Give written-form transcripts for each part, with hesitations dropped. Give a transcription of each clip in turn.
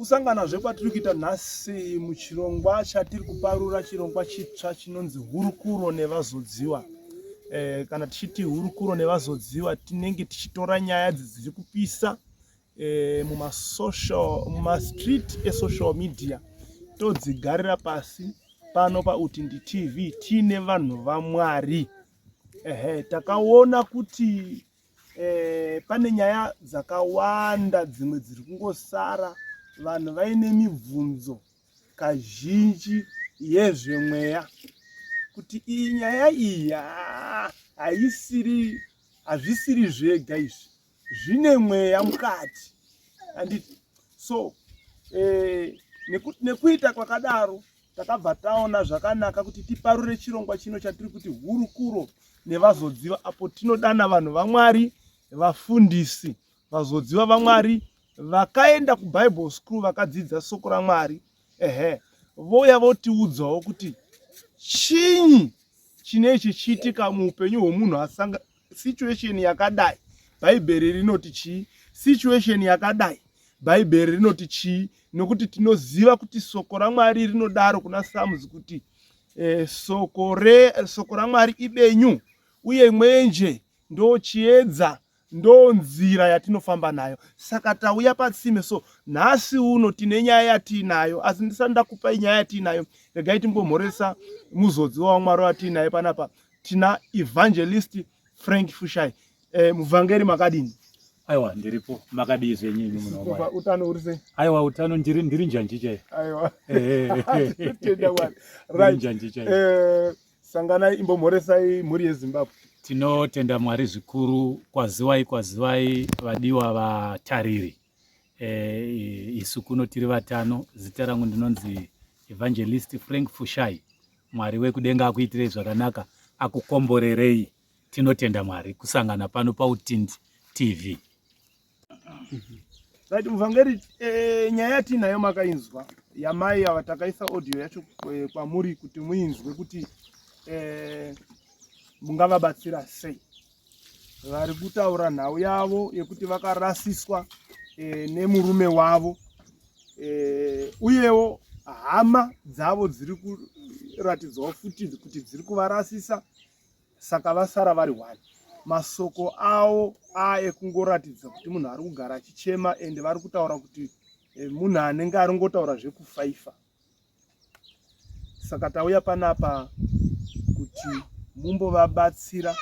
Kusanganazve kwatiri kuita nhasi muchirongwa chatiri kuparura, chirongwa chitsva chinonzi Hurukuro Nevazodziwa. Kana tichiti Hurukuro Nevazodziwa, tinenge tichitora nyaya dziri kupisa mumasocial, mumastreet esocial media, todzigarira pasi pano paUtindi TV tiine vanhu vaMwari. Ehe, takaona kuti pane nyaya dzakawanda dzimwe dziri kungosara vanhu vaine mibvunzo kazhinji yezvemweya, kuti iyi nyaya iyi haisiri, hazvisiri zvega izvi, zvine mweya mukati, handiti? So nekuita kwakadaro takabva taona zvakanaka kuti tiparure chirongwa chino chatiri kuti Hurukuro Nevazodziwa, apo tinodana vanhu vaMwari, vafundisi, vazodziwa vaMwari vakaenda kuBible school, vakadzidza soko raMwari. Ehe, vouya votiudzawo kuti chinyi chine chichiitika muupenyu hwemunhu asanga situation yakadai, Bhaibheri rinoti chii, situation yakadai, Bhaibheri rinoti chii, nokuti tinoziva kuti soko raMwari rinodaro kuna Psalms kuti soko raMwari ibenyu uye mwenje ndo chiedza, ndo nzira yatinofamba nayo. Saka tauya patsime. So nhasi uno tine nyaya yatiinayo, asi ndisati ndakupai nyaya yatiinayo, regai timbomhoresa muzodziwa waMwari watiinaye panapa. Tina Evangelist Frank Fushai. Muvhangeri, makadini? Aiwa, ndiripo. Makadii zvenyu imi, munhu waMwari? Utano uri sei? Aiwa, utano, ndiri njanji chaiyo. Aiwa, tenda Mwari. Right, njanji chaiyo. Sanganai, imbomhoresai mhuri yeZimbabwe. Tinotenda Mwari zvikuru. Kwaziwai, kwaziwai vadiwa vatariri. Isu kuno tiri vatano. Zita rangu ndinonzi Evangelist Frank Fushai. Mwari wekudenga akuitirei zvakanaka, akukomborerei. Tinotenda Mwari kusangana pano paUtindi TV. Right, muvhangeri, nyaya yatiinayo makainzwa, yamai ava. Takaisa audio yacho kwamuri kuti muinzwe kuti mungavabatsira sei. Vari kutaura nhau yavo yekuti vakarasiswa nemurume wavo, uyewo hama dzavo dziri kuratidzawo futi kuti dziri kuvarasisa, saka vasara vari one. Masoko avo aekungoratidza kuti munhu ari kugara achichema, ende vari kutaura kuti munhu anenge aringotaura zvekufaifa. Saka tauya panapa kuti mumbovabatsira,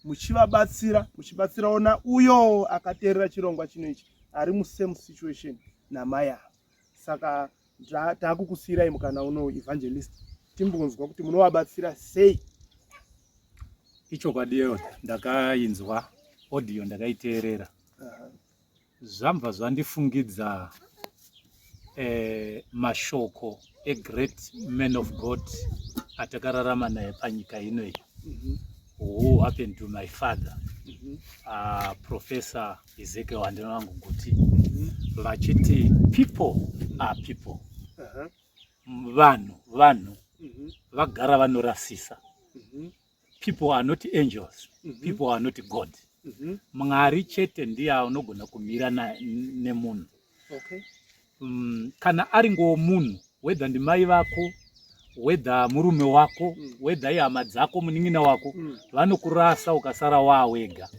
muchivabatsira, muchibatsirawo nauyo akateerera chirongwa chino ichi ari musame situation namai ava. Saka taakukusiyirai mukana uno, Evangelist, timbonzwa kuti munovabatsira sei. Ichokwadi, ndakainzwa audio, ndakaiteerera. Zvambva zvandifungidza mashoko egreat man of God atakararama naye panyika ino iyi, who happened to my father, Professor Ezekiel Handinowangu Guti, vachiti people are people. Vanhu vanhu, vagara vanorasisa. People are not angels. People are not God. Mwari chete ndiye anogona kumira nemunhu. Kana ari ngowo munhu, whether ndimai vako, whether murume wako, whether ihama dzako, munin'ina wako, vanokurasa ukasara waawega.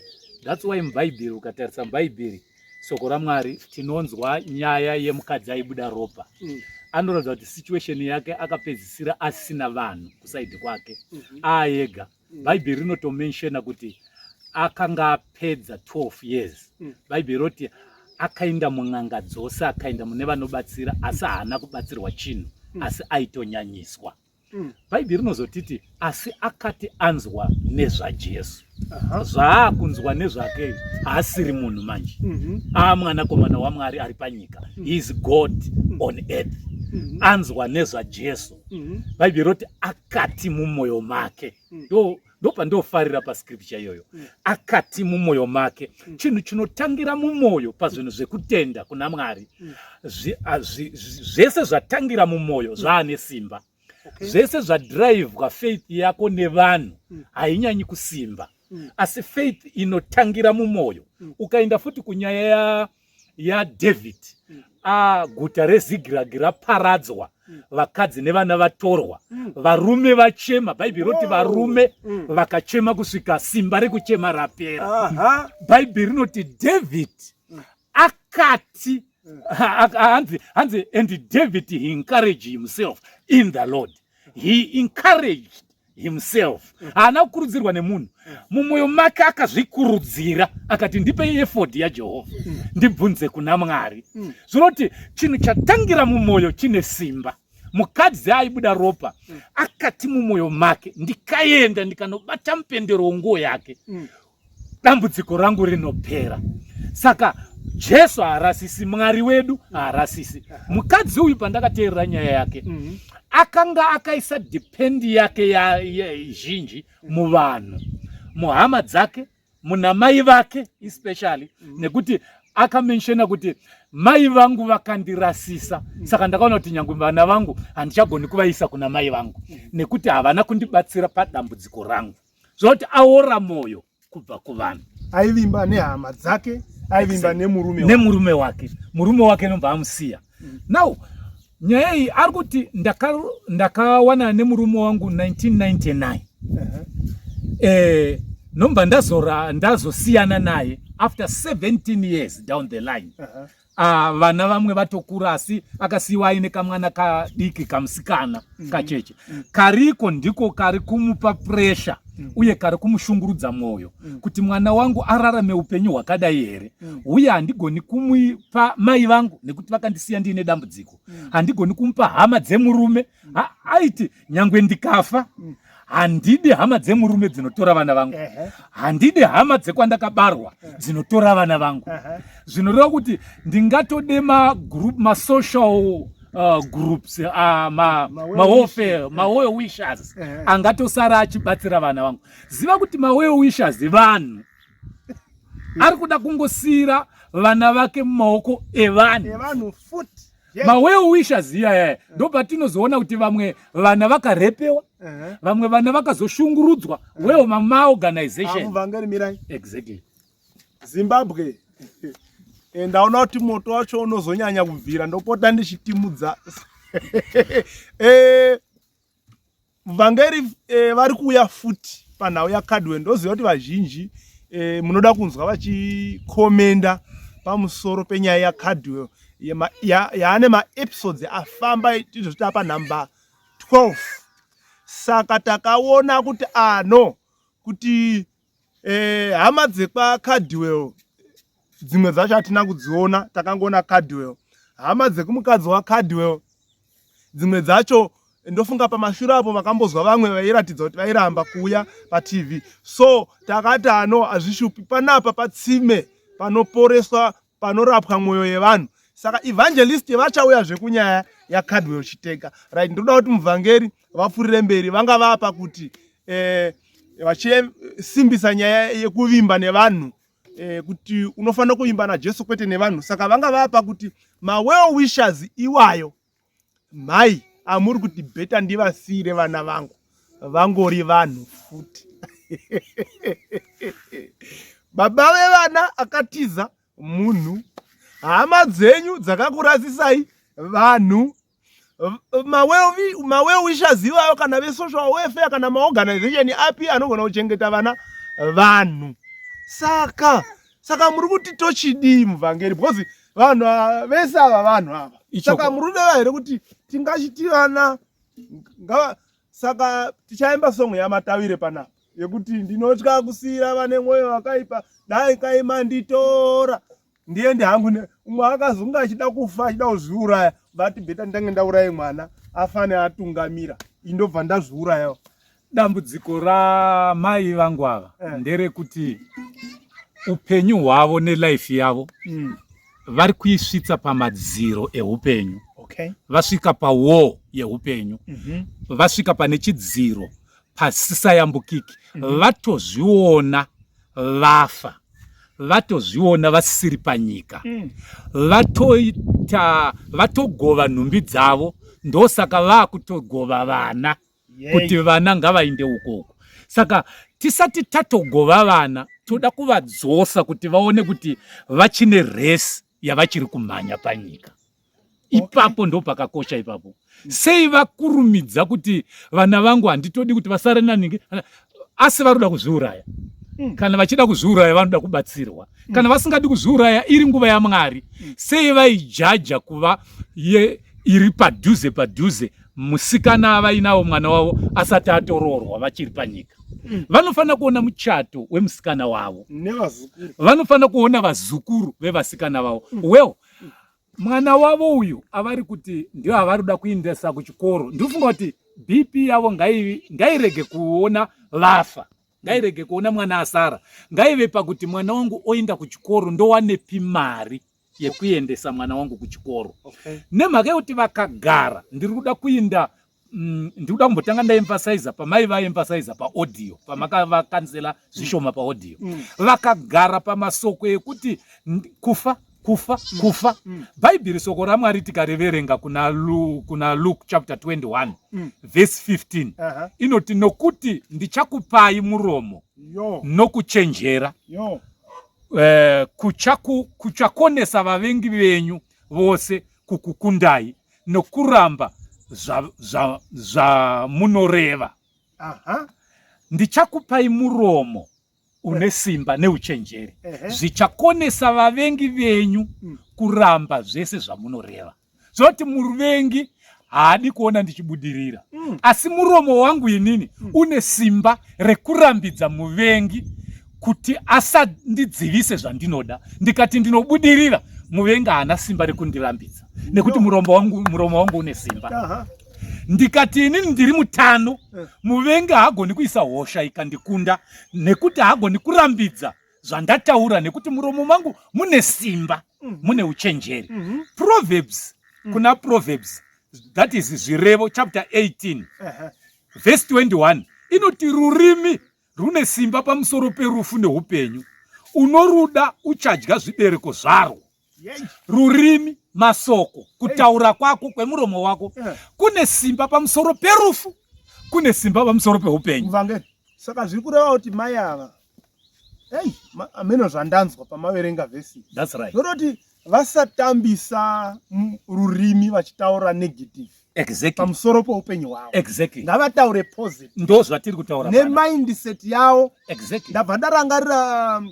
That's why mubhaibheri, ukatarisa mubhaibheri, soko raMwari, tinonzwa nyaya yemukadzi aibuda ropa. Anoratidza kuti situation yake akapedzisira asina vanhu kuside kwake, aayega. Bhaibheri rinotomenshena kuti akanga apedza 12 years. Bhaibheri roti akaenda mun'anga dzose, akaenda mune vanobatsira, asi haana kubatsirwa chinhu, asi aitonyanyiswa. Bhaibheri rinozotiti asi akati anzwa nezvaJesu, zvaakunzwa nezvake, haasiri munhu manje, aamwanakomana waMwari ari panyika. He is God on earth. Anzwa nezvaJesu, Bhaibheri roti akati mumwoyo make, ndopandofarira pascripture iyoyo, akati mumwoyo make. Chinhu chinotangira mumwoyo pazvinhu zvekutenda kuna Mwari, zvese zvatangira mumwoyo zvaane simba. Zvese zvadhiraivhwa faith yako nevanhu hainyanyi kusimba, asi faith inotangira mumwoyo. Ukaenda futi kunyaya yaDavid. Guta reZigiragi raparadzwa, vakadzi nevana vatorwa, varume vachema. Bhaibheri roti varume vakachema kusvika simba rekuchema rapera. Bhaibheri rinoti David akati, hanzi, "And David, he encouraged himself in the Lord." He encouraged himself. Haana kukurudzirwa nemunhu. Mumwoyo make akazvikurudzira, akati, "Ndipei efodhi yaJehovha, ndibvunze kuna Mwari." Zvinoti chinhu chatangira mumwoyo chine simba. Mukadzi aibuda ropa akati mumwoyo make, "Ndikaenda ndikanobata mupendero wenguo yake, dambudziko rangu rinopera." Saka Jesu haarasisi, Mwari wedu haarasisi. Mukadzi uyu, pandakateerera nyaya yake, akanga akaisa depend yake zhinji muvanhu, muhama dzake, muna mai vake especially, nekuti akamentiona kuti, "Mai vangu vakandirasisa, saka ndakaona kuti nyange vana vangu handichagoni kuvaisa kuna mai vangu nekuti havana kundibatsira padambudziko rangu." Zvinoti aora mwoyo kubva kuvanhu. Aivimba nehama dzake, aivimba nemurume wake. Nemurume wake. Murume wake nobva amusiya. Now nyaya iyi, ari kuti ndakawanana nemurume wangu 1999, nobva ndazosiyana naye after 17 years down the line. Vana vamwe vatokura, asi akasiyiwa aine kamwana kadiki kamusikana kacheche kariko. Ndiko kari kumupa pressure uye kari kumushungurudza mwoyo kuti, "Mwana wangu ararame upenyu hwakadai here? Uye handigoni kumupa mai vangu nekuti vakandisiya ndiine dambudziko. Handigoni kumupa hama dzemurume." Aiti, "Nyangwe ndikafa, handidi hama dzemurume dzinotora vana vangu. Handidi hama dzekwandakabarwa dzinotora vana vangu." Zvinoreva kuti ndingatode magroup, masocial groups, mawelfare, mawell wishers angatosara achibatsira vana vangu. Ziva kuti mawell wishers vanhu ari kuda kungosiyira vana vake mumaoko evanhu. Evanhu futi. Mawell wishers iyaya ndopatinozoona kuti vamwe vana vakarepewa, vamwe vana vakazoshungurudzwa. Well, maorganization. Muvhangeri, mirai. Exactly. Zimbabwe, ndaona kuti moto wacho unozonyanya kubvira, ndopota ndichitimudza. Muvhangeri vari kuuya futi panhau yaCardwell. Ndoziva kuti vazhinji munoda kunzwa vachicommenta pamusoro penyaya yaCardwell yaane maepisodes afamba, tizoti apa nhamba 12. Saka takaona kuti ano kuti hama dzekwaCardwell dzimwe dzacho hatina kudziona, takangoona Cardwell. Hama dzekumukadzi waCardwell dzimwe dzacho, ndofunga pamashure apo makambozwa vamwe vairatidza kuti vairamba kuuya paTV. So takati ano hazvishupi panapa patsime panoporeswa, panorapwa mwoyo yevanhu. Saka evangelist vachauya zvekunyaya yaCardwell Chiteka. Right, ndoda kuti muvhangeri vapfuurire mberi. Vanga vapa kuti vachisimbisa nyaya yekuvimba nevanhu, kuti unofanira kuvimba naJesu kwete nevanhu. Saka vanga vapa kuti mawell wishers iwayo, mhai amuri kuti better ndivasiyire vana vangu, vangori vanhu futi. Baba vevana akatiza munhu, hama dzenyu dzakakurasisai vanhu, mawell wishers iwayo, kana vesocial welfare, kana maorganization api anogona kuchengeta vana, vanhu. Saka muri kuti tochidii, muvhangeri? Because vanhu ava vese ava, vanhu ava. Saka muri kureva here kuti tingachiti vana ngava? Saka tichaimba song yaMatavire panapa yekuti, "Ndinotya kusiyira vane mwoyo wakaipa, dai kaimanditora ndiende hangu." Umwe akazonge achida kufa, achida kuzviuraya, vati, "Better ndange ndauraye mwana afane atungamira, indobva ndazviurayawo." Dambudziko ramai vangu ava nderekuti upenyu hwavo nelife yavo vari kuisvitsa pamadziro eupenyu. Vasvika pawall yeupenyu, vasvika pane chidziro pasisayambukiki. Vatozviona vafa, vatozviona vasisiri panyika, vatoita vatogova nhumbi dzavo. Ndosaka vaakutogova vana kuti vana ngavainde ukoko. Saka tisati tatogova vana, toda kuvadzosa kuti vaone kuti vachine race yavachiri kumhanya panyika. Ipapo ndo pakakosha ipapo. Sei vakurumidza kuti vana vangu handitodi kuti vasare naningi, asi varoda kuzviuraya. Kana vachida kuzviuraya vanoda kubatsirwa. Kana vasingadi kuzviuraya iri nguva yaMwari. Sei vaijaja kuva ye iri padhuze padhuze musikana avainawo mwana wavo asati atoroorwa vachiri panyika. Vanofanira kuona muchato wemusikana wavo nevazukuru, vanofanira kuona vazukuru vevasikana vavo. Well, mwana wavo uyu avari kuti ndio avari kuda kuendesa kuchikoro, ndinofunga kuti BP yavo ngairege kuona vafa, ngairege kuona mwana asara, ngaive pakuti mwana wangu oenda kuchikoro, ndowanepi mari yekuendesa mwana wangu kuchikoro. Nemhaka yekuti vakagara, ndiri kuda kuinda ndiri kuda kumbotanga ndaemphasiza pamai vaemphasiza paaudio, pamakavakansela zvishoma paaudio. Vakagara pamasoko ekuti kufa kufa kufa. Bhaibheri soko raMwari tikariverenga kuna Luke chapter 21 verse 15 inoti, nokuti ndichakupai muromo nokuchenjera kuchakonesa vavengi venyu vose kukukundai nokuramba zvamunoreva. Ndichakupai muromo une simba neuchenjeri, zvichakonesa vavengi venyu kuramba zvese zvamunoreva. Zvoti muvengi haadi kuona ndichibudirira, asi muromo wangu inini une simba rekurambidza muvengi kuti asandidzivise zvandinoda. Ndikati ndinobudirira, muvengi haana simba rekundirambidza, nekuti muromo wangu une simba. Ndikati inini ndiri mutano, muvengi haagoni kuisa hosha ikandikunda, nekuti haagoni kurambidza zvandataura, nekuti muromo mangu mune simba, mune uchenjeri. Proverbs, kuna Proverbs, that is Zvirevo chapter 18 verse 21 inoti, rurimi rune simba pamusoro perufu neupenyu, unoruda uchadya zvibereko zvarwo. Rurimi, masoko, kutaura kwako kwemuromo wako kune simba pamusoro perufu, kune simba pamusoro peupenyu. Muvangeri, saka zviri kureva kuti mai ava, ei, ameno zvandanzwa pamaverenga vhesi, That's right. Zvoroti vasatambisa rurimi vachitaura negative pamusoro poupenyu hwavo. Ngavataure positive. Ndo zvatiri kutaura. Nemindset yavo. Ndabva ndarangarira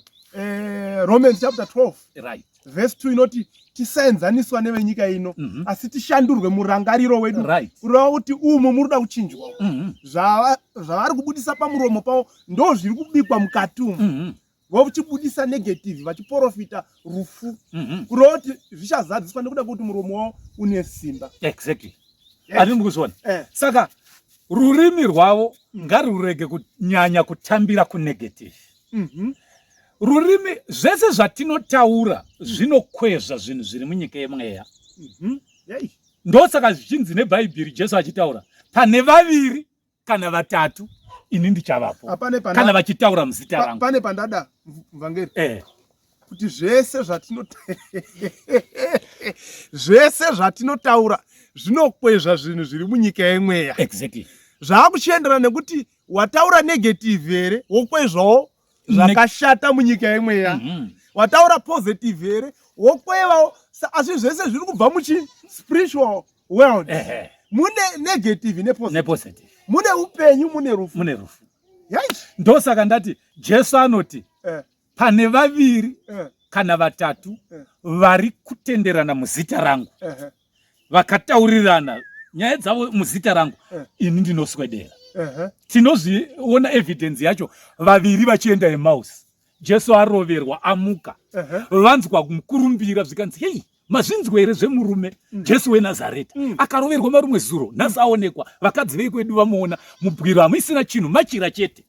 Romans chapter 12 verse 2 inoti tisaenzaniswa nevenyika ino, asi tishandurwe murangariro wedu. Kureva kuti umu muri kuda kuchinjwa. Zvavari kubudisa pamuromo pavo ndo zviri kubikwa mukati umu. Vochibudisa negative, vachiprofita rufu, kureva kuti zvichazadziswa nekuda kwekuti muromo wavo une simba. Exactly. Ati mukuzviona? Saka rurimi rwavo ngarurege kunyanya kutambira kunegative. Rurimi, zvese zvatinotaura zvinokwezva zvinhu zviri munyika yemweya. Ndosaka zvichinzi neBhaibheri, Jesu achitaura, pane vaviri kana vatatu ini ndichavapo, kana vachitaura muzita rangu. Pane pandada, muvhangeri, kuti zvese zvatinotaura zvinokwezva zvinhu zviri munyika yemweya. Zvaakuchienderana nekuti wataura negative here, wokwezvawo zvakashata munyika yemweya. Wataura positive here, wokwevawo. Asi zvese zviri kubva muchi spiritual world. Mune negative nepositive, nepositive. Mune upenyu, mune rufu. Mune rufu. Ndosaka ndati Jesu anoti pane vaviri kana vatatu vari kutenderana muzita rangu, vakataurirana nyaya dzavo muzita rangu, ini ndinoswedera. Tinozviona evidence yacho, vaviri vachienda Emmaus, Jesu aroverwa amuka, vanzwa kumukurumbira, zvikanzi, hei, mazvinzwa here zvemurume Jesu weNazareta akaroverwa marumwe zuro, nhasi aonekwa, vakadzi vekwedu vamuona mubwiro hamuisina chinhu, machira chete.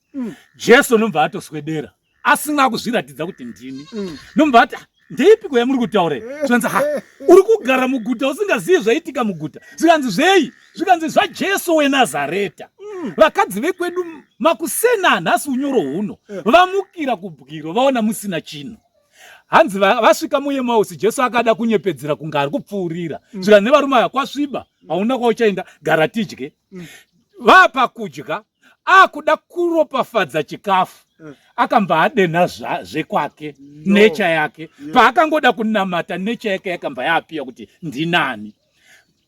Jesu nobva atoswedera asina kuzviratidza kuti ndini. Nobva ati, ndeipiko yamuri kutaura? Zvikanzi, ha, uri kugara muguta usingazivi zvaitika muguta? Zvikanzi, zvei? Zvikanzi, zvaJesu weNazareta. Vakadzi vekwedu makusena nhasi unyoro huno vamukira kubwiro, vaona musina chinhu. Hanzi vasvika muEmausi, Jesu akada kunyepedzera kunge ari kupfuurira. Zvikanzi nevarume aya, kwasviba, hauna kwauchaenda, gara tidye. Vapa kudya, akuda kuropafadza chikafu, akamba adenha zvekwake necha yake. Paakangoda kunamata, necha yake yakamba yaapiya kuti ndinani.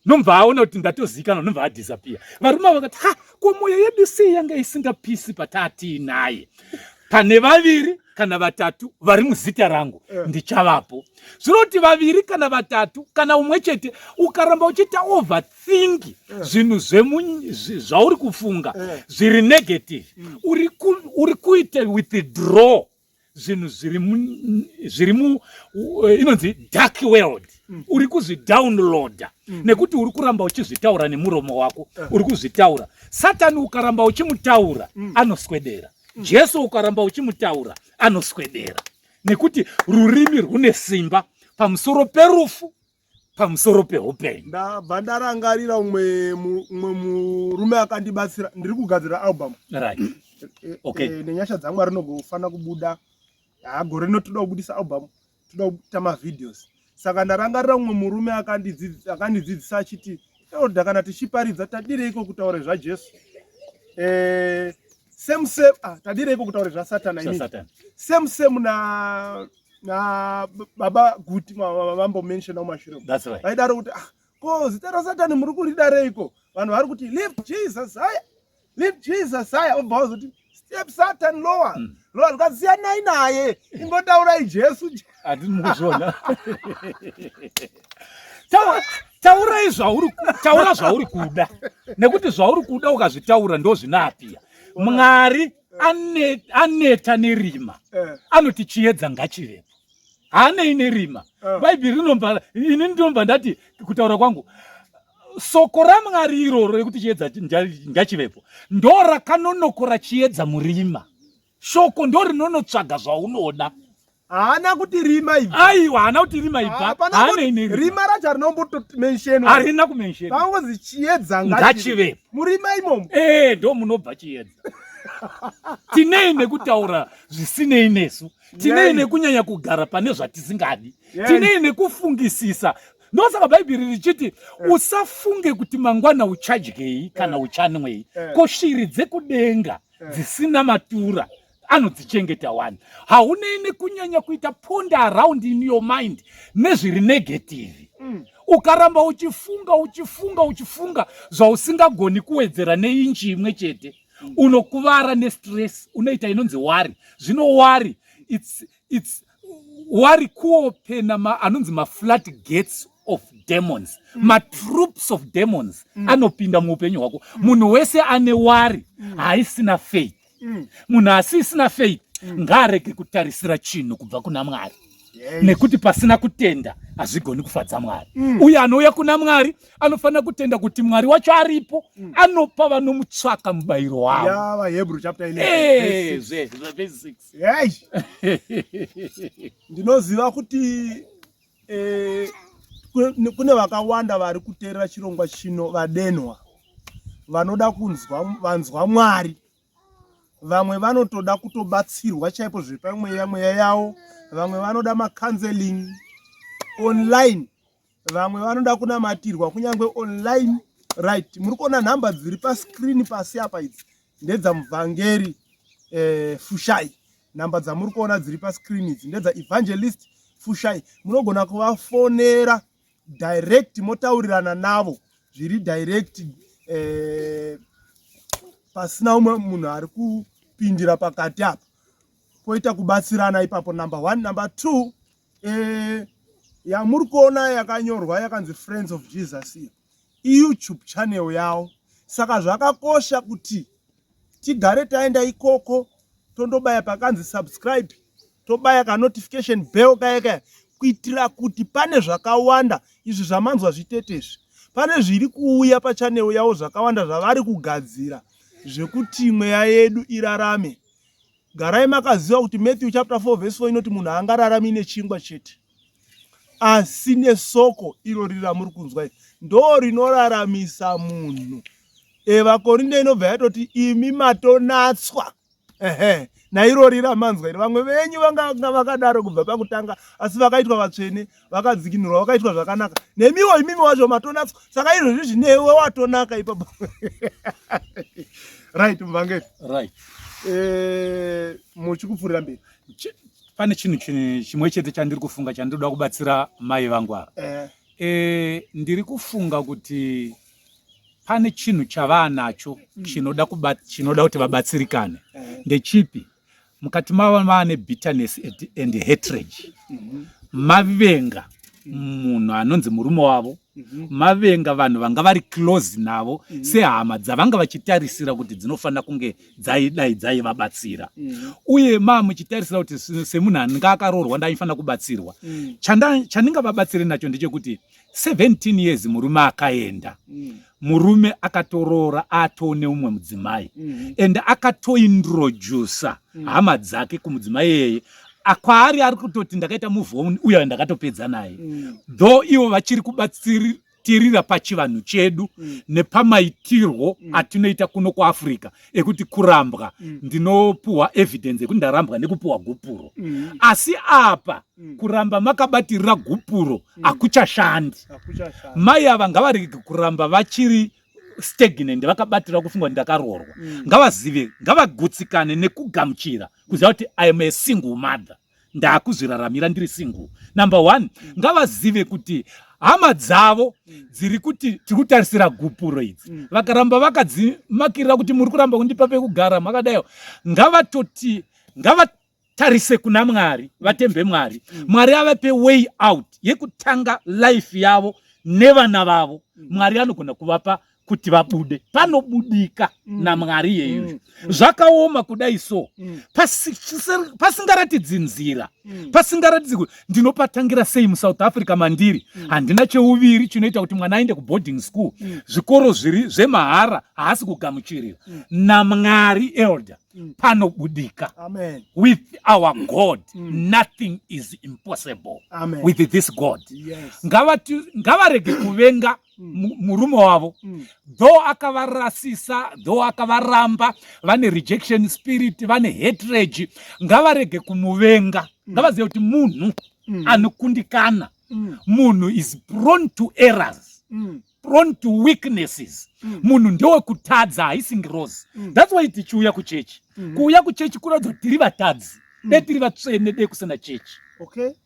Nobva aona kuti ndatozivikanwa, nobva adisappear. Varume vakati, ha, ko mwoyo yedu sei yanga isingapisi patatiinaye? Pane vaviri kana vatatu vari muzita rangu, ndichavapo. Zvinoti vaviri kana vatatu kana umwe chete, ukaramba uchiita overthink zvinhu zvauri kufunga zviri negative, uri kuita withdraw zvinhu zviri mu inonzi dark world. Uri kuzvidownloada nekuti uri kuramba uchizvitaura nemuromo wako. Uri kuzvitaura. Satani ukaramba uchimutaura, anoswedera. Jesu ukaramba uchimutaura, anoswedera, nekuti rurimi rune simba pamusoro perufu, pamusoro peupenyu. Ndabva ndarangarira umwe murume akandibatsira. Ndiri kugadzira album. Nenyasha dzamwari rinogofanira kubuda. Ha, gore rino toda kubudisa album, toda kuita mavideos. Saka ndarangarira umwe murume akandidzidzisa achiti, "Elder, kana tichiparidza, tadireiko kutaura zvaJesu? Same same, tadireiko kutaura zvasatana?" Inini Satan. Same same na baba Guti vambomentiona mumashure. That's right. Vaidaro kuti, "Ah, ko zita rasatani muri kuridareiko? Vanhu vari kuti lift Jesus higher, lift Jesus higher." Obva wazoti, "Step Satan lower, lower." Zvikasiyanai naye, ingotaurai Jesu. Handiti mukuzviona? Taurai zvauri, taura zvauri kuda, nekuti zvauri kuda ukazvitaura ndo zvinoappear. Mwari aneta nerima, anoti, "Chiedza ngachivepo." Haanei nerima. Bhaibheri rinomba, ini ndinomba ndati kutaura kwangu, soko raMwari iroro rekuti chiedza ngachivepo ndo rakanonokora chiedza murima. Shoko ndo rinonotsvaga zvaunoda. Haana kuti rima ibva. Aiwa, haana kuti rima ibva. Hapana. Haanei nerima. Rima racho harinombotomentionwa. Harina kumentionwa. Pangozi chiedza ngachivepo. Murima imomo. Ee, ndo munobva chiedza. Tinei nekutaura zvisinei nesu? Tinei nekunyanya kugara pane zvatisingadi? Tinei nekufungisisa? Ndosaka Bhaibheri richiti, "Usafunge kuti mangwana uchadyei kana uchanwei." Ko shiri dzekudenga dzisina matura anodzichengeta wani. Haunei nekunyanya kuita ponder around in your mind nezviri negative? Ukaramba uchifunga, uchifunga, uchifunga zvausingagoni kuwedzera neinchi imwe chete, unokuvara nestress, unoita inonzi worry. Zvino worry, it's worry kuopena anonzi maflood gates of demons, matroops of demons anopinda muupenyu hwako. Munhu wese ane worry haisina faith. Munhu asisina faith ngaarege kutarisira chinhu kubva kuna Mwari, nekuti pasina kutenda hazvigoni kufadza Mwari. Uye anouya kuna Mwari anofanira kutenda kuti Mwari wacho aripo, anopa vanomutsvaka mubayiro wavo. Yava Hebrew chapter 11 verse 6. Verse 6. Hey. Ndinoziva kuti kune vakawanda vari kuteerera chirongwa chino vadenwa, vanoda kunzwa, vanzwa Mwari. Vamwe vanotoda kutobatsirwa chaipo zvepamweya, mweya yavo. Vamwe vanoda macounseling online, vamwe vanoda kunamatirwa kunyange online. Right, muri kuona nhamba dziri pascreen pasi apa. Idzi ndedzamuvhangeri Fushai. Nhamba dzamuri kuona dziri pascreen idzi ndedzaevangelist Fushai. Munogona kuvafonera direct, motaurirana navo zviri direct, pasina umwe munhu ari kupindira pakati apa, poita kubatsirana ipapo. Number one. Number two, yamuri kuona yakanyorwa yakanzi Friends of Jesus, iyo iYouTube channel yavo. Saka zvakakosha kuti tigare taenda ikoko, tondobaya pakanzi subscribe, tobaya kanotification bell kaya kaya, kuitira kuti pane zvakawanda izvi zvamanzwa zvitetezvi, pane zviri kuuya pachannel yavo zvakawanda zvavari kugadzira zvekuti mweya yedu irarame. Garai makaziva kuti Matthew chapter 4 verse 4 inoti munhu haangararami nechingwa chete, asi nesoko irori ramuri kunzwa iri ndo rinoraramisa munhu. VaKorinde inobva yatoti, "Imi matonatswa ehe nairori ramanzwa iri." Vamwe venyu vanga vakadaro kubva pakutanga, asi vakaitwa vatsvene, vakadzikinurwa, vakaitwa zvakanaka. Nemiwo imimi wacho matonatswa. Saka izvozvi zvinewe watonaka ipapo. Right, muvhangeri. Right. Muchikupfuurira mberi. Pane chinhu chimwe chete chandiri kufunga chandinoda kubatsira mai vangu ava. Ndiri kufunga kuti pane chinhu chavaanacho chinoda chinoda kuti vabatsirikane. Ndechipi? Mukati mavo maane bitterness and hatred. Mavenga munhu anonzi murume wavo, mavenga vanhu vanga vari close navo sehama dzavanga vachitarisira kuti dzinofanira kunge dzaidai dzaivabatsira, uye maa muchitarisira kuti semunhu anenge akaroorwa ndaifanira kubatsirwa. Chandingavabatsire nacho ndechekuti 17 years murume akaenda, murume akatoroora atone umwe mudzimai and akatointrodusa hama dzake kumudzimai iyeye. Kwaari ari kutoti ndakaita move on uyo ndakatopedza naye, though ivo vachiri kubatsirira pachivanhu chedu nepamaitirwo atinoita kuno kuAfrica ekuti kurambwa, ndinopuhwa evidence yekuti ndarambwa nekupuhwa gupuro. Asi apa kuramba makabatirira gupuro hakuchashandi. Hakuchashandi. Mai ava ngavarege kuramba vachiri stagnant, vakabatira kufunga kuti ndakaroorwa. Ngavazive, ngavagutsikane nekugamuchira kuziva kuti I am a single mother, ndaakuzviraramira ndiri single. Number one, ngavazive kuti hama dzavo dziri kuti tiri kutarisira gupuro idzi, vakaramba vakadzimakirira kuti muri kuramba kundipa pekugara makadaiwo, ngavatoti ngavatarise kuna Mwari, vatembe Mwari. Mwari avape way out yekutanga life yavo nevana vavo. Mwari anogona kuvapa kuti vabude panobudika naMwari iyeyo. Zvakaoma kudai so, pasingaratidzi nzira, pasingaratidzi kuti ndinopatangira sei muSouth Africa mandiri. Handina cheuviri chinoita kuti mwana aende kuboarding school, zvikoro zviri zvemahara haasi kugamuchirira. NaMwari, elder, panobudika. Amen. With our God, nothing is impossible. Amen. With this God. Ngavarege kuvenga murume wavo, though akavarasisa, though akavaramba, vane rejection spirit, vane hatred. Ngavarege kumuvenga. Ngavazive kuti munhu anokundikana, munhu is prone to errors, prone to weaknesses. Munhu ndewekutadza, haisi ngirozi. That's why tichiuya kuchechi. Kuuya kuchechi kuratidza kuti tiri vatadzi. De tiri vatsvene, de kusina chechi.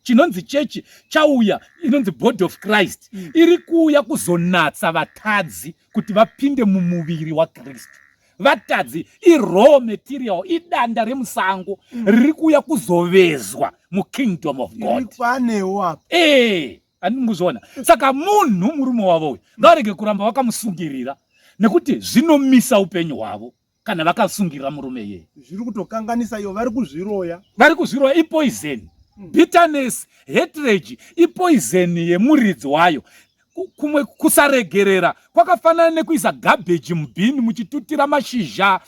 Chinonzi chechi chauya inonzi body of Christ, iri kuuya kuzonatsa vatadzi kuti vapinde mumuviri waKristu. Vatadzi iraw material, idanda remusango riri kuuya kuzovezwa mukingdom of God. Iri panewo apa. Ee, handinguzviona. Saka munhu, murume wavo uyu, ngavarege kuramba vakamusungirira nekuti zvinomisa upenyu hwavo kana vakasungirira murume iyeye. Zviri kutokanganisa ivo, vari kuzviroya. Vari kuzviroya, ipoison. Bitterness, hatred ipoison yemuridzi wayo. Kumwe kusaregerera kwakafanana nekuisa garbage mubhini, muchitutira mashizha,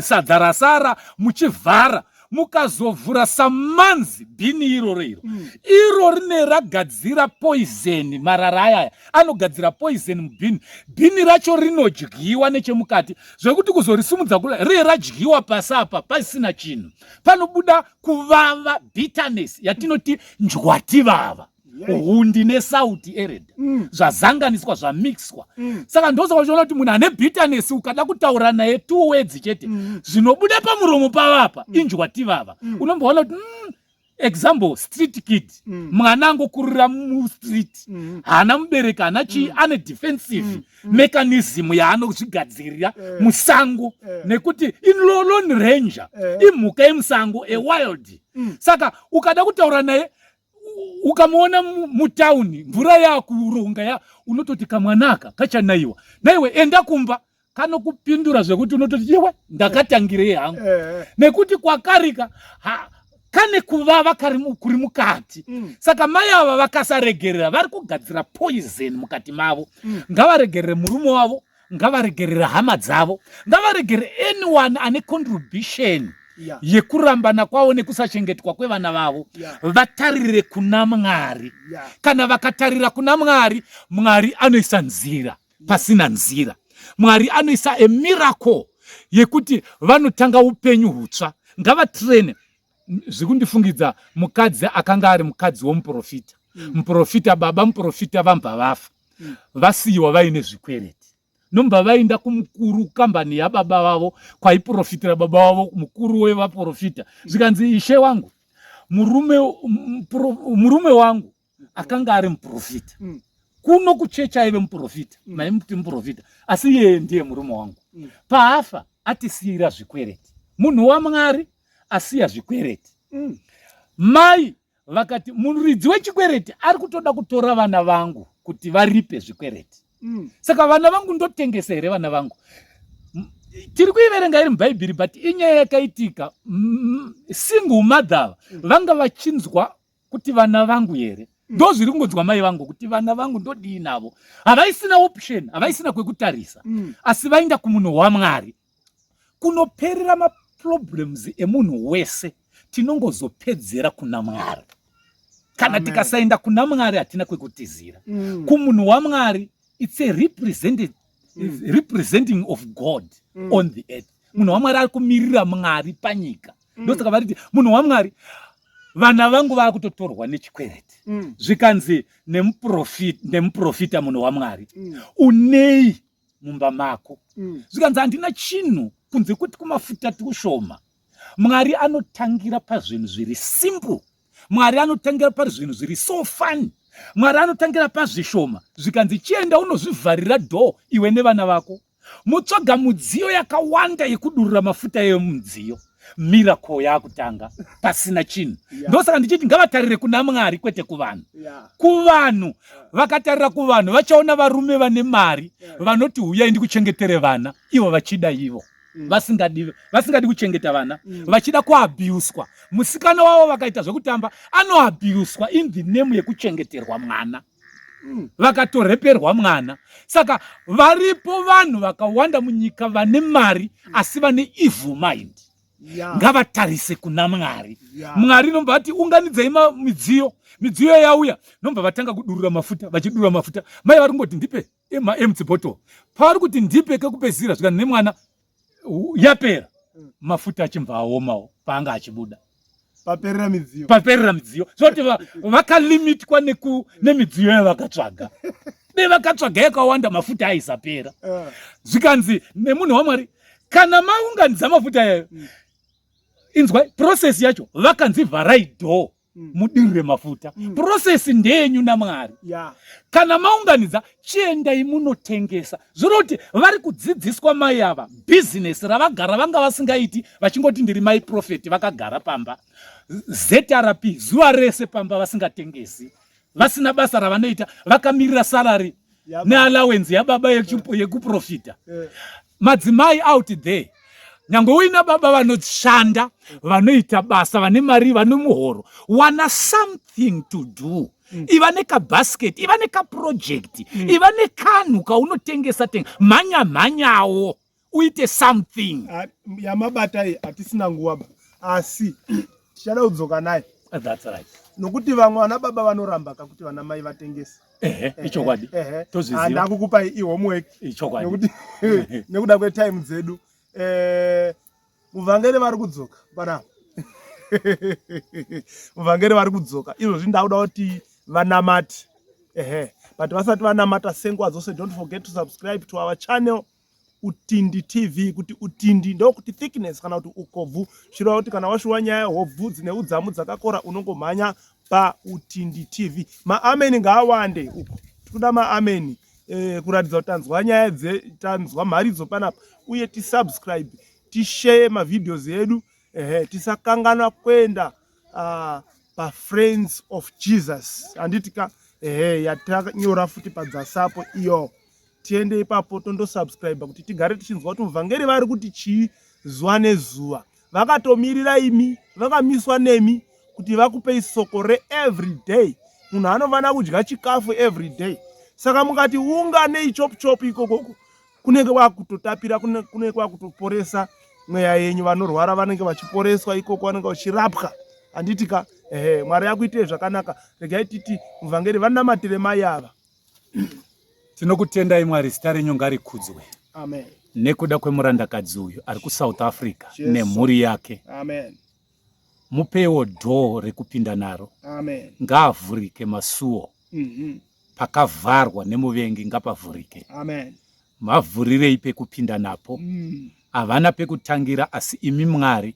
sadza rasara muchivhara, mukazovhura samanzi bhini iroro iro, iro rine ragadzira poison. Marara ayaya anogadzira poison mubhini. Bhini racho rinodyiwa nechemukati zvekuti kuzorisimudza kudai riye radyiwa pasi apa pasina chinhu, panobuda kuvava, bitterness yatinoti njwativava, hundi nesauti ered zvazanganiswa, zvamixwa. Saka ndosaka uchiona kuti munhu ane bitterness, ukada kutaura naye two words chete, zvinobuda pamuromo pavapa injwativava. Unomboona kuti example, street kid, mwana angokurira mustreet, haana mubereki, haana chii, ane defensive mechanism yaanozvigadzirira musango nekuti ilone ranger, imhuka yemusango, a wild. Saka ukada kutaura naye, ukamuona mutauni, mvura yakuronga ya, unototi kamwanaka kachanaiwa naiwe, enda kumba, kanokupindura zvekuti unototi iwe ndakatangirei hangu, nekuti kwakarika kane kuvava kuri mukati. Saka mai ava vakasaregerera, vari kugadzira poison mukati mavo. Ngavaregerere murume wavo, ngavaregerere hama dzavo, ngavaregere anyone ane contribution yekurambana kwavo nekusachengetwa kwevana vavo. Vatarire kuna Mwari. Kana vakatarira kuna Mwari, Mwari anoisa nzira pasina nzira. Mwari anoisa a miracle yekuti vanotanga upenyu hutsva. Ngavatrene. Zviri mukadzi akanga ari mukadzi womuprofita. Muprofita, baba muprofita vambva vafa, vasiyiwa vaine zvikwereti. Nomba vaenda kumukuru kambani yababa vavo kwaiprofitira baba vavo, mukuru wevaprofita. Zvikanzi, "Ishe wangu, murume wangu akanga ari muprofita." Kuno kuchechi aive muprofita, maimuti muprofita, asi iyeye ndiye murume wangu. Paafa atisiyira zvikwereti. Munhu waMwari asiya zvikwereti. Mai vakati muridzi wechikwereti ari kutoda kutora vana vangu kuti varipe zvikwereti. Saka vana vangu ndotengesa here vana vangu? Tiri kuiverenga iri muBhaibheri, but inyaya yakaitika. Single mother vanga vachinzwa kuti vana vangu here, ndo zviri kungonzwa mai vangu kuti vana vangu ndodii navo. Havaisina option, havaisina kwekutarisa, asi vaenda kumunhu waMwari. Kunoperera maproblems emunhu wese tinongozopedzera kuna Mwari. Kana tikasaenda kuna Mwari hatina kwekutizira. Kumunhu waMwari, it's a representing of God on the earth. Munhu waMwari ari kumirira Mwari panyika. Ndosaka variti munhu waMwari, vana vangu vaakutotorwa nechikwereti. Zvikanzi nemuprofita, munhu waMwari, unei mumba mako? Zvikanzi handina chinhu kunze kweti kumafuta tikushoma. Mwari anotangira pazvinhu zviri simple. Mwari anotangira pazvinhu zviri so fun. Mwari anotangira pazvishoma. Zvikanzi chienda unozvivharira door iwe nevana vako, mutsvaga mudziyo yakawanda yekudurura mafuta emudziyo. Miracle yaakutanga pasina chinhu. Ndosaka ndichiti ngavatarire kuna Mwari kwete kuvanhu. Kuvanhu, vakatarira kuvanhu vachaona varume vane mari vanoti huyai ndikuchengetere vana, ivo vachida ivo vasingadi kuchengeta vana, vachida kuabhuswa musikana wavo. Vakaita zvekutamba anoabhuswa in the name yekuchengeterwa mwana. Vakatoreperwa mwana. Saka varipo vanhu vakawanda munyika vane mari asi vane evil mind. Ngavatarise kuna Mwari. Mwari nomba vati unganidzai midziyo. Midziyo yauya, nomba vatanga kudurura mafuta. Vachidurura mafuta, mai vari kungoti ndipe maempty bottle. Pavari kuti ndipe kekupedzisira, zvikanzi nemwana yapera. Mafuta achimbva aomawo paanga achibuda. Paperera midziyo. Paperera midziyo. Zvoti vakalimitwa nemidziyo yavakatsvaga. Nevakatsvaga yakawanda, mafuta aisapera. Zvikanzi nemunhu waMwari, kana maunganidza mafuta yayo, inzwa process yacho. Vakanzi vharai door, mudirire mafuta. Process ndeyenyu naMwari. Kana maunganidza, chiendai munotengesa. Zvinoti vari kudzidziswa mai ava bhizinesi ravagara vanga vasingaiti, vachingoti ndiri mai prophet, vakagara pamba ZRP zuva rese pamba, vasingatengesi, vasina basa ravanoita, vakamirira salary neallowance yababa yekuprofita. Madzimai out there, nyange uina baba vanoshanda, vanoita basa, vane mari, vane muhoro, wana something to do. Iva nekabasket, iva nekaproject, iva nekanhu kaunotengesa tenga, mhanya mhanyawo uite something. Ah, yamabata iyi hatisina nguva ba, asi tichada kudzoka naye. That's right. Nokuti vamwe vana baba vanoramba kakuti vana mai vatengese. Ehe, ichokwadi. Tozviziva. Ndakukupai ihomework. Ichokwadi. Nekuti nekuda kwetime dzedu, muvhangeri vari kudzoka panapa. Muvhangeri vari kudzoka izvozvi. Ndakuda kuti vanamati. Ehe, but vasati vanamata, senguva dzose, don't forget to subscribe to our channel, Utindi TV. Kuti utindi ndokuti thickness kana kuti ukobvu, zvireva kuti kana washuwa nyaya hobvu dzine udzamu dzakakora, unongomhanya paUtindi TV. Maameni ngaawande uko, tikuda maameni kuratidza kuti tanzwa nyaya dze tanzwa mharidzo panapa. Uye tisubscribe, tishare mavideos edu. Ehe, tisakanganwa kuenda paFriends of Jesus, handiti ka? Ehe, yatanyora futi padzasapo iyo. Tiende ipapo tondosubscribe kuti tigare tichinzwa kuti muvhangeri vari kuti chii zuva nezuva. Vakatomirira imi, vakamiswa nemi kuti vakupei soko reevery day. Munhu anofanira kudya chikafu every day, saka mukati unganei chop chop ikokoko, kunenge kwakutotapira, kunenge kwakutoporesa mweya yenyu. Vanorwara vanenge vachiporeswa ikoko, vanenge vachirapwa, handiti ka? Ehe, Mwari akuitei zvakanaka. Regai titi muvhangeri vanamatire mai ava. Tinokutendai Mwari, zita renyu ngarikudzwe. Amen. Nekuda kwemurandakadzi uyu ari kuSouth Africa nemhuri yake. Amen. Mupewo door rekupinda naro. Amen. Ngaavhurike masuo. Pakavharwa nemuvengi ngapavhurike. Amen. Mavhurirei pekupinda napo. Havana pekutangira, asi imi Mwari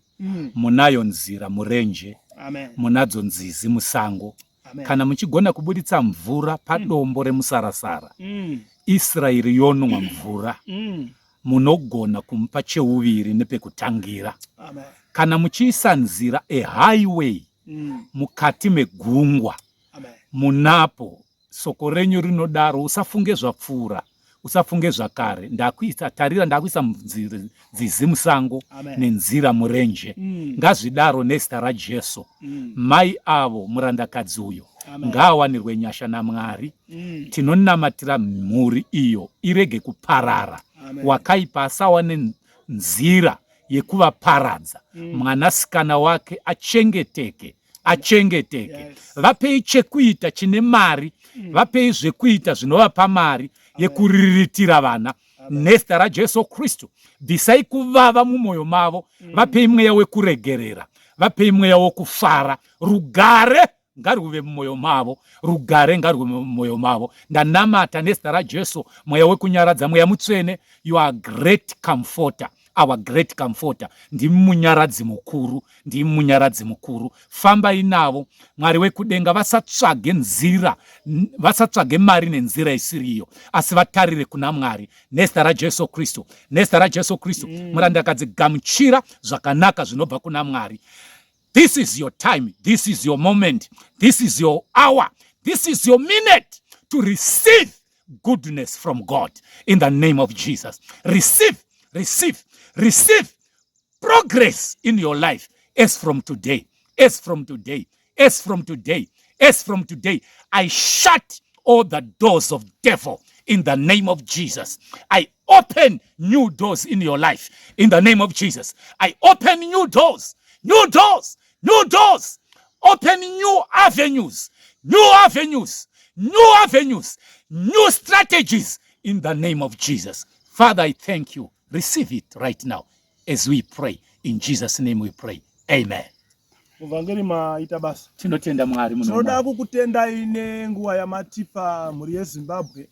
munayo nzira murenje. Amen. Munadzo nzizi musango. Amen. Kana muchigona kubuditsa mvura padombo remusarasara, Israeri yonwa mvura, munogona kumupa cheuviri nepekutangira. Amen. Kana muchiisa nzira, a highway, mukati megungwa, Amen. Munapo soko renyu rinodaro, usafunge zvapfuura, usafunge zvakare. Ndakuisa, tarira, ndakuisa nzizi musango Amen. Nenzira murenje. Ngazvidaro nezita raJesu. Mai avo, murandakadzi uyo, Amen. ngaawanirwe nyasha naMwari. Tinonamatira mhuri iyo irege kuparara. Amen. Wakaipa asawane nzira yekuvaparadza. Mwanasikana wake achengeteke, achengeteke. Vapei chekuita chine mari, vapei zvekuita zvinovapa mari yekuriritira vana nezita raJesu Kristu. Bvisai kuvava mumwoyo mavo, vapei mweya wekuregerera, vapei mweya wokufara. Rugare ngaruve mumwoyo mavo, rugare ngaruve mumwoyo mavo. Ndanamata nezita raJesu, mweya wekunyaradza, Mweya Mutsvene, you are great comforter, our great comforter. Ndimi munyaradzi mukuru, ndimi munyaradzi mukuru. Fambai navo, Mwari wekudenga. Vasatsvage nzira, vasatsvage mari nenzira isiriyo, asi vatarire kuna Mwari nezita raJesu Kristu, nezita raJesu Kristu. Murandakadzi, gamuchira zvakanaka zvinobva kuna Mwari. This is your time, this is your moment, this is your hour, this is your minute to receive goodness from God in the name of Jesus. Receive, receive, receive progress in your life as from today, as from today, as from today, as from today. I shut all the doors of devil in the name of Jesus. I open new doors in your life in the name of Jesus. I open new doors, new doors, new doors. Open new avenues, new avenues, new avenues, new strategies in the name of Jesus. Father, I thank you. Receive it right now as we pray. In Jesus' name we pray. Amen. Muvhangeri, maita basa. Tinotenda Mwari muno. Tinoda kukutendai nenguva yamatipa, mhuri yeZimbabwe,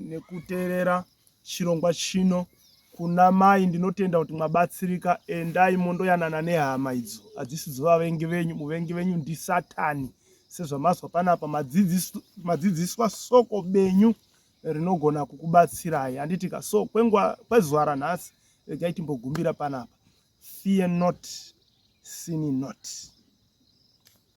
nekuteerera chirongwa chino. Kuna mai, ndinotenda kuti mwabatsirika. Endai mondoyanana nehama idzo, hadzisi dzovavengi venyu. Muvengi venyu ndisatani, sezvamazwa panapa. Madzidziswa soko benyu rinogona kukubatsirai, handitika? So kwenguva, kwezuva ranhasi, regai timbogumbira panapa. Fear not, sin not.